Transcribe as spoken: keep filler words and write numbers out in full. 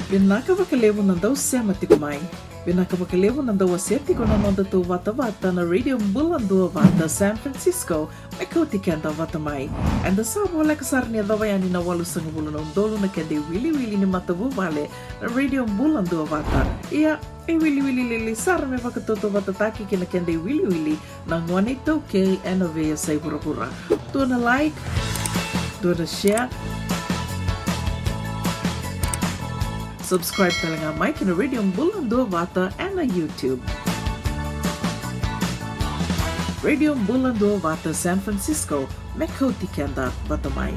Vinaka vakalevu na dau sema tiko mai. Vinaka vakalevu na dau wasea tiko na noda tou vatavata na Radio Bula Duavata San Francisco, me kauti keda vata mai. Eda sa voleka sara ni yacova yani na walusagavulu na udolu na keda iwiliwili ni matavuvale na Radio Bula Duavata. Ia, e wiliwili lili sara me vakatautauvatataki kei na keda iwiliwili na gone iTaukei ena veiyasai vuravura. Dua na like, dua na share. Subscribe tale ga mai kei na Radio Bula Duavata ena YouTube. Radio Bula Duavata San Francisco, me kauti keda vata mai.